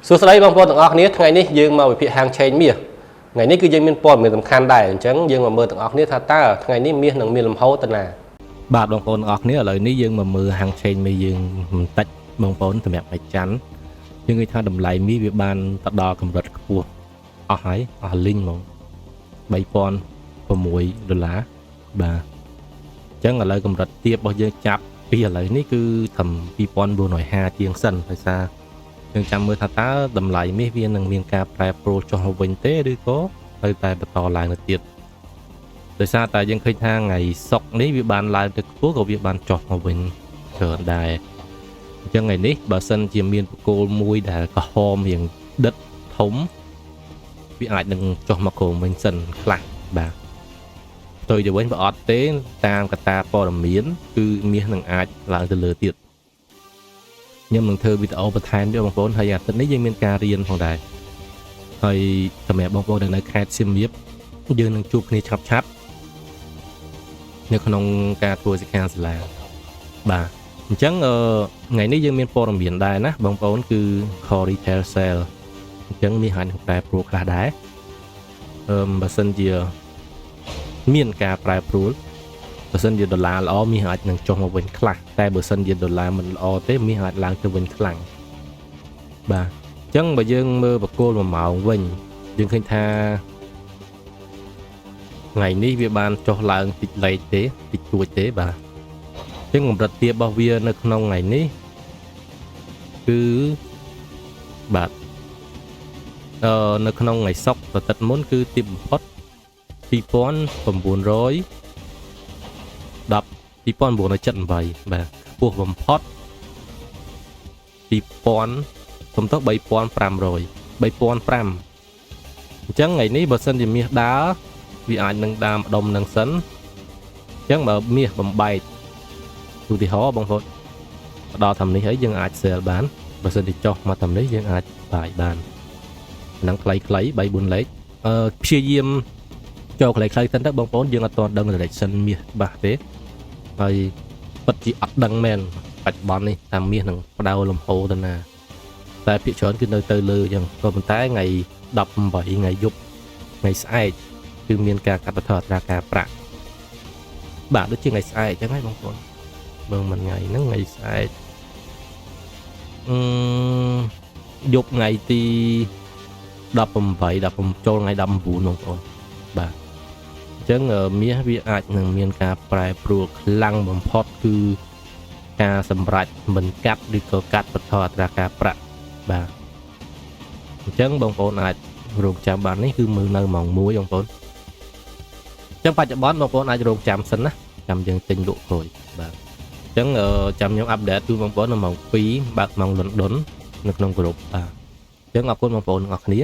សួស្តីបងប្អូនទាំងអស់គ្នាថ្ងៃនេះយើងមកវិភាគហាងឆេងមាសថ្ងៃនេះគឺយើងមានព័ត៌មានសំខាន់ដែរអញ្ចឹងយើងមកមើលទាំងអស់គ្នាថាតើថ្ងៃនេះមាសនឹងមានលំហូរទៅណា បាទបងប្អូនទាំងអស់គ្នាឥឡូវនេះយើងមកមើលហាងឆេងមាសយើងបន្តិចបងប្អូនសម្រាប់ថ្ងៃច័ន្ទយើងឃើញថាតម្លៃមាសវាបានទៅដល់កម្រិតខ្ពស់អស់ហើយអស់លីងហ្មង3006ដុល្លារបាទអញ្ចឹងឥឡូវកម្រិតទាបរបស់យើងចាប់ពីឥឡូវនេះគឺត្រឹម2450ជាងសិនដោយសារយើងចាំមើលថាតើតម្លៃមាសវានឹងមានការប្រែប្រួលចុះមកវិញទេឬក៏នៅតែបន្តឡើងទៅទៀត ដោយសារតែយើងឃើញថាថ្ងៃសុក្រនេះវាបានឡើងទៅខ្ពស់ក៏វាបានចុះមកវិញច្រើនដែរអញ្ចឹងថ្ងៃនេះបើសិនជាមានបកគោលមួយដែលក្រហមរៀងដិតធំវាអាចនឹងចុះមកក្រោមវិញសិនខ្លះបាទផ្ទុយទៅវិញបើអត់ទេតាមកត្តាព័ត៌មានគឺមាសនឹងអាចឡើងទៅលើទៀតខ្ញុំនឹងធ្វើវីដេអូបន្ថែមទៀតបងប្អូនហើយអាទិត្យនេះយើងមានការរៀនផងដែរហើយសម្រាប់បងប្អូនដែលនៅខេត្តសៀមរាបយើងនឹងជួបគ្នាឆាប់ឆាប់ នៅក្នុងការធ្វើសិក្ខាសាលាបាទអញ្ចឹងអឺថ្ងៃនេះយើងមានព័ត៌មានដែរណាបងប្អូនគឺ Core Retail Sale អញ្ចឹងមានអាចនឹងប្រែប្រួលខ្លះដែរអឺបើសិនជាមានការប្រែប្រួលបើសិនជាដុល្លារល្អមាសអាចនឹងចុះមកវិញខ្លះតែបើសិនជាដុល្លារមិនល្អទេមាសអាចឡើងទៅវិញខ្លាំងបាទអញ្ចឹងបើយើងមើលបកគោល1ម៉ោងវិញយើងឃើញថា ថ្ងៃនេះវាបានចុះឡើងតិចលេខទេតិចតួចទេបាទអញ្ចឹងកម្រិតទាបរបស់វានៅក្នុងថ្ងៃនេះគឺបាទអឺនៅក្នុងថ្ងៃសុក្រអាទិត្យមុនគឺទាបបំផុត2910 2978បាទខ្ពស់បំផុត2000សំទោស3500 3005អញ្ចឹងថ្ងៃនេះបើសិនជាមាសដើរ វាអាចនឹងដើមម្ដុំនឹងសិនអញ្ចឹងបើមាសបំបែកឧទាហរណ៍បងប្អូនមកដល់ធំនេះហើយយើងអាច sell បានបើសិនជាចុះមកធំនេះយើងអាច buy បានហ្នឹងខ្លីៗ3 4លេខអឺព្យាយាមចូលខ្លីៗសិនទៅបងប្អូនយើងអត់ទាន់ដឹង direction មាសច្បាស់ទេហើយពិតជាអត់ដឹងមែនបច្ចុប្បន្ននេះថាមាសនឹងបដៅលំហូរទៅណាតែភាគច្រើនគឺនៅទៅលើអញ្ចឹងក៏ប៉ុន្តែថ្ងៃ18ថ្ងៃយប់ថ្ងៃស្អែក គឺមានការកាត់បន្ថយអត្រាការប្រាក់បាទដូចជាថ្ងៃស្អែកអញ្ចឹងហើយបងប្អូនបើមិនថ្ងៃហ្នឹងថ្ងៃស្អែកអឺយប់ថ្ងៃទី18 19ចូលថ្ងៃ19បងប្អូនបាទអញ្ចឹងមាសវាអាចនឹងមានការប្រែប្រួលខ្លាំងបំផុតគឺការសម្រេចមិនកាត់ឬក៏កាត់បន្ថយអត្រាការប្រាក់បាទអញ្ចឹងបងប្អូនអាចរងចាំបាននេះគឺមើលនៅម៉ោង1បងប្អូន ចឹងបច្ចុប្បន្នបងប្អូនអាចរងចាំសិនណាចាំយើងទិញលក់ក្រោយបាទអញ្ចឹងចាំខ្ញុំupdate ជូនបងប្អូននៅម៉ោង2បើកម៉ោងលុនដុននៅក្នុងក្រុមបាទអញ្ចឹងអរគុណបងប្អូនទាំងអស់គ្នា